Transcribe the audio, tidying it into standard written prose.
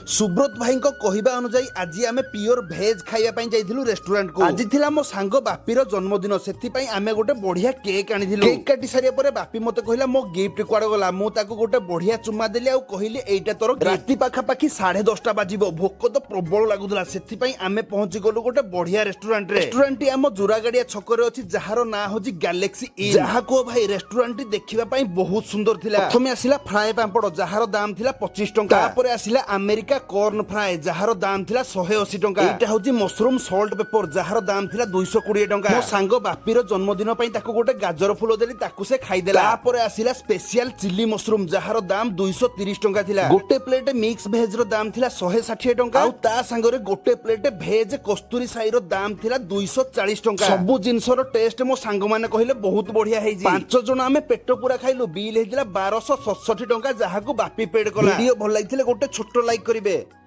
ସୁବ୍ରତ ଭାଇଙ୍କ କହିବା ଅନୁଯାୟୀ ଆଜି ଆମେ ପିଓର ଭେଜ ଖାଇବା ପାଇଁ ଯାଇଥିଲୁ ରେଷ୍ଟୁରାଣ୍ଟକୁ। ଆଜି ଥିଲା ମୋ ସାଙ୍ଗ ବାପିର ଜନ୍ମଦିନ, ସେଥିପାଇଁ ଆମେ ଗୋଟେ ବଢିଆ କେକ୍ ଆଣିଥିଲୁ। କେକ୍ କାଟି ସାରିବା ପରେ ବାପି ମତେ କହିଲା, "ମୋ ଗିଫ୍ଟ କୁଆଡେ ଗଲା?" ମୁଁ ତାକୁ ଗୋଟେ ବଢିଆ ଚୁମା ଦେଲି ଆଉ କହିଲି, "ଏଇଟା ତୋର gift।" ରାତି ପାଖାପାଖି 10:30 ବାଜିବ। ଭୋକ ତ ପ୍ରବଳ ଲାଗୁଥିଲା, ସେଥିପାଇଁ ଆମେ ପହଞ୍ଚି ଗଲୁ ଗୋଟେ ବଢିଆ ରେଷ୍ଟୁରାଣ୍ଟରେ। ରେଷ୍ଟୁରାଣ୍ଟଟି ଆମ ଜୁରାଗାଡିଆ ଛକରେ ଅଛି, ଯାହାର ନାଁ ହଉଛି ଗ୍ୟାଲେକ୍ସି ଇନ୍। ଯାହା କୁହ ଭାଇ, ରେଷ୍ଟୁରାଣ୍ଟଟି ଦେଖିବା ପାଇଁ ବହୁତ ସୁନ୍ଦର ଥିଲା। ପ୍ରଥମେ ଆସିଲା ଫ୍ରାଏ ପାମ୍ପଡ଼, ଯାହାର ଦାମ ଥିଲା 25 ଟଙ୍କା। ତାପରେ ଆସିଲା ଆମେରିକା କର୍ନ ଫ୍ରାଏ, ଯାହାର ଦାମ ଥିଲା 180 ଟଙ୍କା। ଏଇଟା ହଉଛି ମସରୁମ ସଲ୍ଟ ପେପର, ଯାହାର ଦାମ ଥିଲା 220 ଟଙ୍କା। ମୋ ସାଙ୍ଗ ବାପିର ଜନ୍ମଦିନ ପାଇଁ ତାକୁ ଗୋଟେ ଗାଜର ଫୁଲ ଦେଲି, ତାକୁ ସେ ଖାଇଦେଲା। ତାପରେ ଆସିଲା ସ୍ପେସିଆଲ ଚିଲି ମସରୁମ, ଯାହାର ଦାମ 230 ଟଙ୍କା ଥିଲା। ଗୋଟେ ପ୍ଲେଟ ମିକ୍ସ ଭେଜ ର ଦାମ ଥିଲା 160 ଟଙ୍କା ଆଉ ତା ସାଙ୍ଗରେ ଗୋଟେ ପ୍ଲେଟ ଭେଜ କସ୍ତୁରୀ ସାହିର ଦାମ ଥିଲା 240 ଟଙ୍କା। ସବୁ ଜିନିଷର ଟେଷ୍ଟ ମୋ ସାଙ୍ଗମାନେ କହିଲେ ବହୁତ ବଢିଆ ହେଇଛି। ପାଞ୍ଚ ଜଣ ଆମେ ପେଟ ପୁରା ଖାଇଲୁ। ବିଲ୍ ହେଇଥିଲା 1267 ଟଙ୍କା, ଯାହାକୁ ବାପି ପେଡ୍ କଲା। ଭିଡିଓ ଭଲ ଲାଗିଥିଲେ ଗୋଟେ ଛୋଟ ଲାଇକ୍ କରିବେ।